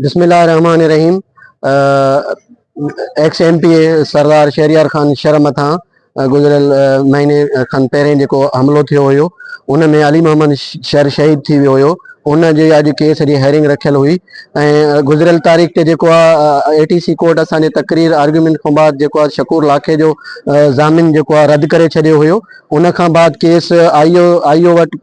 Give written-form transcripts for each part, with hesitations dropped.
بسم الله الرحمن الرحيم ex M P A Sardar Shehryar Khan Shar مٿان گذريل مهيني کن پهرين جيڪو حملو ٿيو هيو ان ۾ علي محمد شر شهيد ٿي ويو هيو ان جي اڄ ڪيس جي هيئرنگ رکيل هئي ۽ گذريل تاريخ تي جيڪو آ اي ٽي سي ڪورٽ اسان جي تقرير آرگيومينٽ کان بعد جيڪو آ شڪور لاکي جو ضامن جيڪو آ رد ڪري ڇڏيو هيو ان کان بعد ڪيس آئي او آئي او وٽ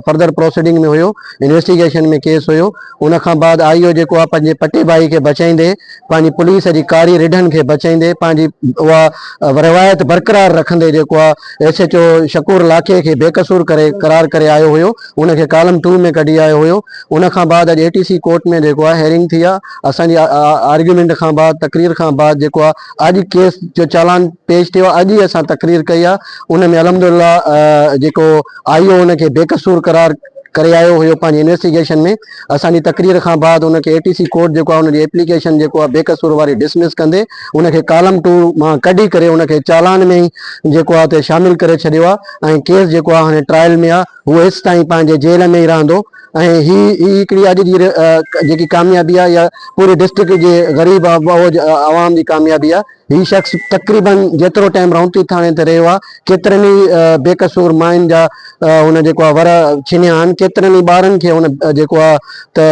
فردر پروسيڊنگ ۾ هيو انويسٽيگيشن ۾ ڪيس هيو ان کان بعد آئي او جيڪو آ پنهنجي پٽي ڀائي کي بچائيندي پنهنجي پوليس جي ڪاري رڍن کي بچائيندي پنهنجي اها روايت برقرار رکندي جيڪو آ ايس ايچ او شڪور لاکي کي بي قصور ڪري قرار ڪري آيو هيو ان کي ڪالم ٽو ۾ ڪڍي آيو هيو ان کان بعد اڄ اي ٽي سي ڪورٽ ۾ جيڪو آ هيئرنگ ٿي آ اسان جي آرگيومينٽ کان بعد تقرير کان بعد جيڪو آ اڄ ڪيس جو چالان پيش ٿيو آ اڄ ئي اسان تقرير ڪئي آ ان ۾ الحمدلله جيڪو آئي او ان کي بي قصور قرار ڪري آيو هيو پنهنجي انويسٽيگيشن ۾ اسان جي تقرير کان بعد ان کي اي ٽي سي ڪورٽ جيڪو آ ان جي ايپليڪيشن جيڪو آ بي قصور واري ڊسمس ڪندي ان کي ڪالم ٽو مان ڪڍي ڪري ان کي چالان ۾ ئي جيڪو آ ته شامل ڪري ڇڏيو آ ۽ ڪيس جيڪو آ هاڻي ٽرائل ۾ آ هو ايستائين پنهنجي جيل ۾ ئي رهندو ۽ هي هي هڪڙي اڄ جي جيڪي ڪاميابي آهي يا پوري ڊسٽرڪٽ جي غريب عوام جي ڪاميابي آهي هي شخص تقريبن جيترو ٽائيم رونتي ٿاڻي تي رهيو آهي ڪيترن ئي بي قصور ماين جا هن جيڪو آهي ور ڇنيا آهن ڪيترن ئي ٻارن کي هن جيڪو آهي ته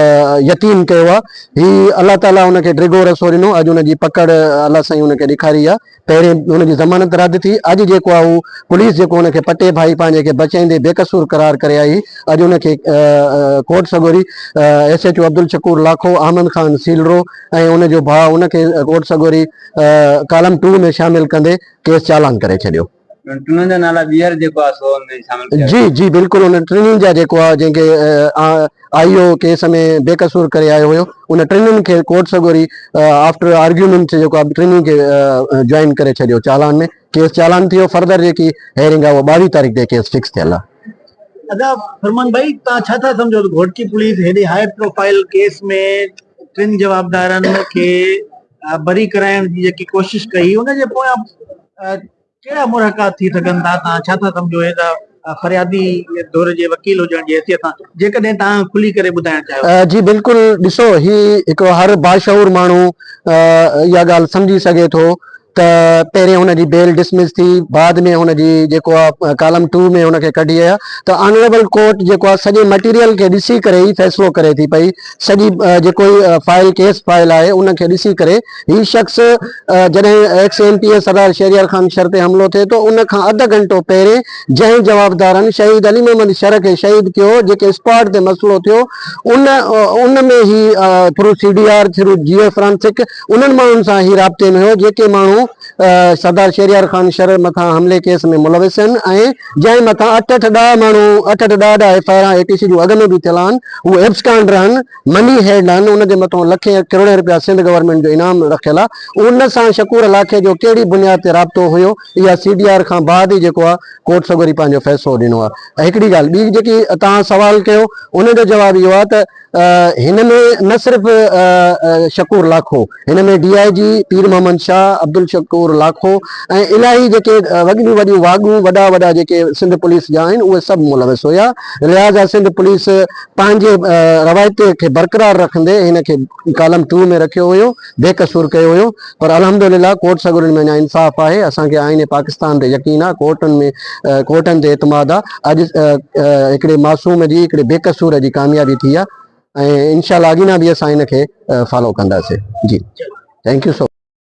يتيم ڪيو آهي هي الله تعالي هن کي ڊگهو رسو ڏنو اڄ هن جي پڪڙ الله سائين هن کي ڏيکاري آهي پهرين هن جي ضمانت رد ٿي، اڄ جيڪو آهي هو پوليس جيڪو هن کي پٽي ڀائي پنهنجي کي بچائيندي بيقصور قرار ڪري آئي، اڄ هن کي ڪورٽ سڳوري S H O Abdul Shakoor Lakho, Ahmed Khan Selro ۽ ان جو ڀاء ان کي ڪورٽ سڳوري ڪالم ٽو ۾ شامل ڪندي ڪيس چالان ڪري ڇڏيو. ٽنهن جا نالا ٻيهر جيڪو آهي سو ان ۾ شامل ڪيا ويا. جي جي بلڪل انهن ٽنهي جا جيڪو آهي جنهن کي آئي او ڪيس ۾ بي قصور ڪري آيو هيو ان ٽنهي کي ڪورٽ سڳوري آفٽر آرگيومينٽ جيڪو آهي ٽنهي کي جوائن ڪري ڇڏيو چالان ۾ ڪيس چالان ٿي ويو فردر جيڪي هيئرنگ آهي اها 22 تاريخ تي ڪيس فڪس ٿيل آهي. ادا فرمان ڀائي توهان ڇا ٿا سمجهو ته گهوٽڪي پوليس هيڏي هاء پروفائيل ڪيس ۾ ٽن جوابدارن کي بري ڪرائڻ جي جيڪي ڪوشش ڪئي ان جي پويان ڪهڙا محرڪات ٿي سگهن ٿا توهان ڇا ٿا سمجهو ايز ا فريادي ڌر جي وڪيل هجڻ جي حيثيت سان جيڪڏهن توهان کلي ڪري ٻڌائڻ چاهيو. جي بلڪل ڏسو هي هڪڙو هر باشعور ماڻهو اها ڳالهه سمجهي سگهي ٿو ته پهرين هن جي بيل ڊسمس ٿي بعد ۾ هن جي جيڪو آ ڪالم ٽو ۾ هن کي ڪڍي آيا ته آنريبل ڪورٽ جيڪو آ سڄي مٽيريل کي ڏسي ڪري ئي فيصلو ڪري ٿي پئي سڄي جيڪو هي فائل ڪيس فائل آهي ان کي ڏسي ڪري هي شخص جڏهن ex M P A Sardar Shehryar Khan Shar تي حملو ٿئي ٿو ان کان اڌ گهنٽو پهرين جنهن جوابدارن شهيد علي محمد شر کي شهيد ڪيو جيڪي اسپاٽ تي مسئلو ٿيو ان ان ۾ هي through C D R through geo forensic انهن ماڻهن سان هي رابطي ۾ هيو جيڪي ماڻهو سردار شهريار خان شر مٿان حملي ڪيس ۾ ملوث آهن ۽ جنهن مٿان اٺ اٺ ڏهه ماڻهو اٺ اٺ ڏهه ڏهه ايف I R اي ٽي سي جون اڳ ۾ به ٿيل آهن هو ايبسڪانڊ رهن مني هيڊ آهن ان جي مٿان لکين ڪروڙين رپيا سنڌ گورنمينٽ جو انعام رکيل آهي ان سان شڪور لاکي جو ڪهڙي بنياد تي رابطو هيو اها سي ڊي آر کان بعد ئي جيڪو آهي ڪورٽ سڳوري پنهنجو فيصلو ڏنو آهي هڪڙي ڳالهه ٻي جيڪي توهان سوال ڪيو ان جو جواب اهو آهي ته هن ۾ نه صرف شڪور لاکو هن ۾ ڊي I جي پير محمد شاهه، عبدالشڪور لاکو ۽ الاهي جيڪي وڏيون وڏيون واڳون وڏا وڏا جيڪي سنڌ پوليس جا آهن اهي سڀ ملوث هيا لهٰذا سنڌ پوليس پنهنجي روايت کي برقرار رکندي هن کي ڪالم ٽو ۾ رکيو هيو بي قصور ڪيو هيو پر الحمدلله ڪورٽ سڳورين ۾ اڃا انصاف آهي اسان کي آئين پاڪستان تي يقين آهي ڪورٽن ۾ ڪورٽن تي اعتماد آهي اڄ هڪڙي معصوم جي هڪڙي بي قصور جي ڪاميابي ٿي آهي ۽ انشاء الله اڳينا به اسان هن کي فالو ڪنداسين جي thank you سو.